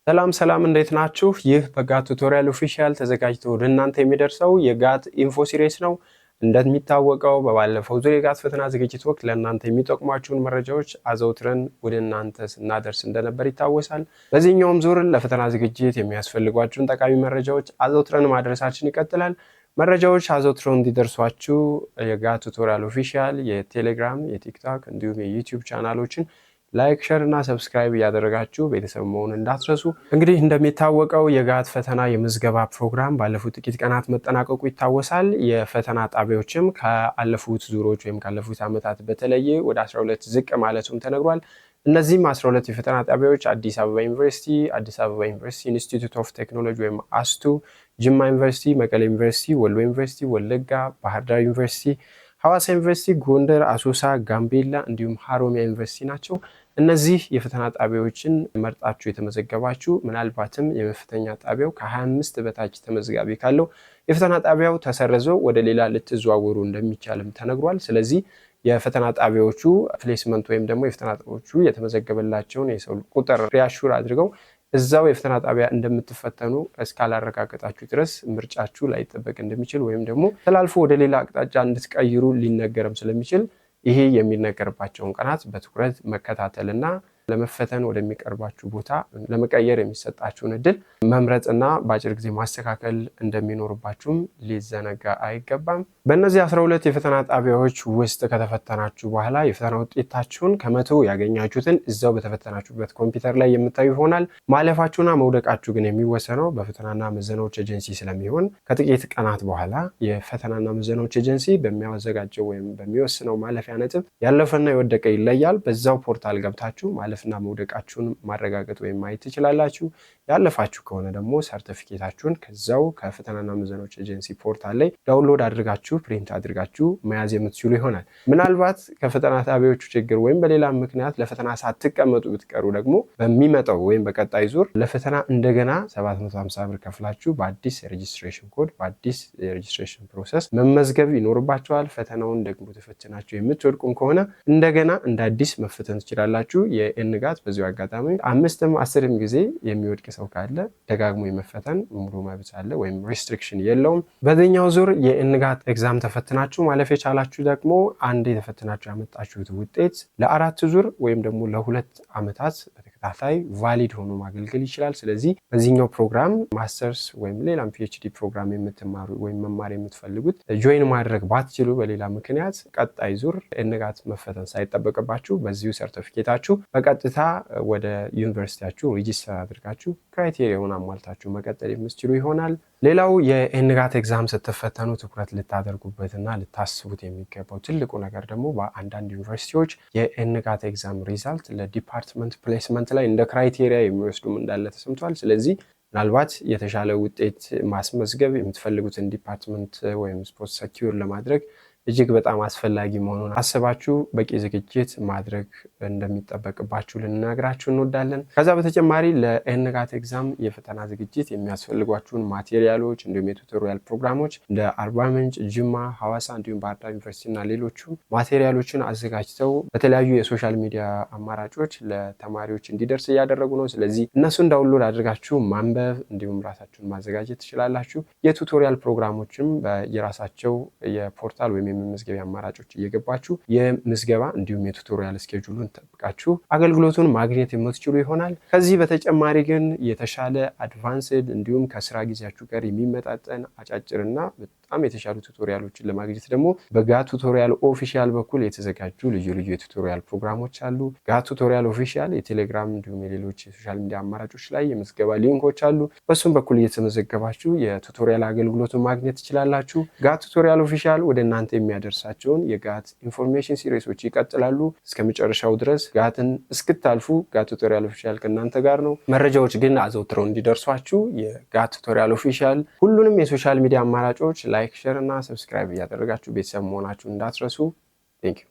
ሰላም ሰላም፣ እንዴት ናችሁ? ይህ በ GAT Tutorial Official ተዘጋጅቶ ወደ እናንተ የሚደርሰው የ GAT info series ነው። እንደሚታወቀው በባለፈው ዙር የ GAT ፈተና ዝግጅት ወቅት ለእናንተ የሚጠቅሟችሁን መረጃዎች አዘውትረን ወደ እናንተ ስናደርስ እንደነበር ይታወሳል። በዚህኛውም ዙር ለፈተና ዝግጅት የሚያስፈልጓችሁን ጠቃሚ መረጃዎች አዘውትረን ማድረሳችን ይቀጥላል። መረጃዎች አዘውትረው እንዲደርሷችሁ የ GAT Tutorial Official የቴሌግራም፣ የቲክቶክ እንዲሁም የዩቲዩብ ቻናሎችን like፣ share እና subscribe እያደረጋችሁ ቤተሰብ መሆን እንዳትረሱ። እንግዲህ እንደሚታወቀው የ GAT ፈተና የምዝገባ ፕሮግራም ባለፉት ጥቂት ቀናት መጠናቀቁ ይታወሳል። የፈተና ጣቢያዎችም ከአለፉት ዙሮች ወይም ካለፉት ዓመታት በተለየ ወደ 12 ዝቅ ማለቱም ተነግሯል። እነዚህም 12 የፈተና ጣቢያዎች አዲስ አበባ ዩኒቨርሲቲ፣ አዲስ አበባ ዩኒቨርሲቲ Institute of Technology ወይም ASTU፣ ጅማ ዩኒቨርሲቲ፣ መቀሌ ዩኒቨርሲቲ፣ ወሎ ዩኒቨርሲቲ፣ ወለጋ፣ ባህር ዳር ዩኒቨርሲቲ፣ ሐዋሳ ዩኒቨርሲቲ፣ ጎንደር፣ አሶሳ፣ ጋምቤላ እንዲሁም ሀሮማያ ዩኒቨርሲቲ ናቸው። እነዚህ የፈተና ጣቢያዎችን መርጣችሁ የተመዘገባችሁ፣ ምናልባትም የመፈተኛ ጣቢያው ከ25 በታች ተመዝጋቢ ካለው የፈተና ጣቢያው ተሰርዞ ወደ ሌላ ልትዘዋወሩ እንደሚቻልም ተነግሯል። ስለዚህ የፈተና ጣቢያዎቹ placement ወይም ደግሞ የፈተና ጣቢያዎቹ የተመዘገበላቸውን የሰው ቁጥር reassure አድርገው እዛው የፈተና ጣቢያ እንደምትፈተኑ እስካላረጋገጣችሁ ድረስ ምርጫችሁ ላይጠበቅ እንደሚችል ወይም ደግሞ ተላልፎ ወደ ሌላ አቅጣጫ እንድትቀይሩ ሊነገርም ስለሚችል፣ ይሄ የሚነገርባቸውን ቀናት በትኩረት መከታተልና ለመፈተን ወደሚቀርባችሁ ቦታ ለመቀየር የሚሰጣችሁን እድል መምረጥና በአጭር ጊዜ ማስተካከል እንደሚኖርባችሁም ሊዘነጋ አይገባም። በእነዚህ 12 የፈተና ጣቢያዎች ውስጥ ከተፈተናችሁ በኋላ የፈተና ውጤታችሁን 100 ያገኛችሁትን እዛው በተፈተናችሁበት ኮምፒውተር ላይ የምታዩ ይሆናል። ማለፋችሁና መውደቃችሁ ግን የሚወሰነው በፈተናና ምዘናዎች ኤጀንሲ ስለሚሆን፣ ከጥቂት ቀናት በኋላ የፈተናና ምዘናዎች ኤጀንሲ በሚያዘጋጀው ወይም በሚወስነው ማለፊያ ነጥብ ያለፈና የወደቀ ይለያል። በዛው portal ገብታችሁ ማለፍና መውደቃችሁን ማረጋገጥ ወይም ማየት ትችላላችሁ። ያለፋችሁ ከሆነ ደግሞ ሰርቲፊኬታችሁን ከዛው ከፈተናና ምዘናዎች ኤጀንሲ portal ላይ download አድርጋችሁ፣ print አድርጋችሁ መያዝ የምትችሉ ይሆናል። ምናልባት ከፈተና ጣቢያዎቹ ችግር ወይም በሌላ ምክንያት ለፈተና ሳትቀመጡ ብትቀሩ ደግሞ በሚመጣው ወይም በቀጣይ ዙር ለፈተና እንደገና 750 ብር ከፍላችሁ በአዲስ registration code፣ በአዲስ የ registration process መመዝገብ ይኖርባችኋል። ፈተናውን ደግሞ ተፈትናችሁ የምትወድቁም ከሆነ እንደገና እንደ አዲስ መፈተን ትችላላችሁ። የ NGAT በዚሁ አጋጣሚ አምስትም 10ም ጊዜ የሚወድቅ ሰው ካለ ደጋግሞ የመፈተን ሙሉ መብት አለ ወይም restriction የለውም። በዚህኛው ዙር የ NGAT exam ተፈትናችሁ ማለፍ የቻላችሁ ደግሞ አንዴ ተፈትናችሁ ያመጣችሁት ውጤት ለአራት ዙር ወይም ደግሞ ለ2 ዓመታት በተከታታይ valid ሆኖ ማገልገል ይችላል። ስለዚህ በዚህኛው ፕሮግራም ማስተርስ ወይም ሌላም PhD ፕሮግራም የምትማሩ ወይም መማር የምትፈልጉት join ማድረግ ባትችሉ በሌላ ምክንያት፣ ቀጣይ ዙር NGAT መፈተን ሳይጠበቅባችሁ በዚሁ ሰርቲፊኬታችሁ በቀጥታ ወደ ዩኒቨርሲቲያችሁ register አድርጋችሁ criteria ውን አሟልታችሁ መቀጠል የምትችሉ ይሆናል። ሌላው የ NGAT exam ስትፈተኑ ትኩረት ልታደርጉበትና ልታስቡት የሚገባው ትልቁ ነገር ደግሞ በአንዳንድ ዩኒቨርሲቲዎች የ NGAT exam result ለ department placement ላይ እንደ criteria የሚወስዱም እንዳለ ተሰምቷል። ስለዚህ ምናልባት የተሻለ ውጤት ማስመዝገብ የምትፈልጉትን department ወይም spot secure ለማድረግ እጅግ በጣም አስፈላጊ መሆኑን አስባችሁ በቂ ዝግጅት ማድረግ እንደሚጠበቅባችሁ ልንነግራችሁ እንወዳለን። ከዛ በተጨማሪ ለ NGAT exam የፈተና ዝግጅት የሚያስፈልጓችሁን material ኦች እንዲሁም የ tutorial ፕሮግራሞች እንደ አርባ ምንጭ፣ ጅማ፣ ሐዋሳ እንዲሁም ባህርዳር ዩኒቨርሲቲ እና ሌሎቹ material ኦችን አዘጋጅተው በተለያዩ የ social media አማራጮች ለተማሪዎች እንዲደርስ እያደረጉ ነው። ስለዚህ እነሱን download አድርጋችሁ ማንበብ እንዲሁም ራሳችሁን ማዘጋጀት ትችላላችሁ። የ tutorial ፕሮግራሞችም የራሳቸው የ portal ወይም የመመዝገቢያ አማራጮች እየገባችሁ የምዝገባ እንዲሁም የ tutorial schedule ኡን ጠብቃችሁ አገልግሎቱን ማግኘት የምትችሉ ይሆናል። ከዚህ በተጨማሪ ግን የተሻለ advanced እንዲሁም ከስራ ጊዜያችሁ ጋር የሚመጣጠን አጫጭርና በጣም የተሻሉ tutorial ኦችን ለማግኘት ደግሞ በ GAT Tutorial Official በኩል የተዘጋጁ ልዩ ልዩ የ tutorial ፕሮግራሞች አሉ። GAT Tutorial Official የቴሌግራም እንዲሁም የሌሎች የ social media አማራጮች ላይ የምዝገባ link ኦች አሉ። በሱም በኩል እየተመዘገባችሁ የ tutorial አገልግሎቱን ማግኘት ትችላላችሁ። GAT Tutorial Official ወደ እናንተ የሚያደርሳቸውን የ GAT information series ኦች ይቀጥላሉ። እስከ መጨረሻው ድረስ GAT ን እስክታልፉ GAT Tutorial Official ከእናንተ ጋር ነው። መረጃዎች ግን አዘውትረው እንዲደርሷችሁ የ GAT Tutorial Official ሁሉንም የ social media አማራጮች like፣ share እና subscribe እያደረጋችሁ ቤተሰብ መሆናችሁ እንዳትረሱ። Thank you.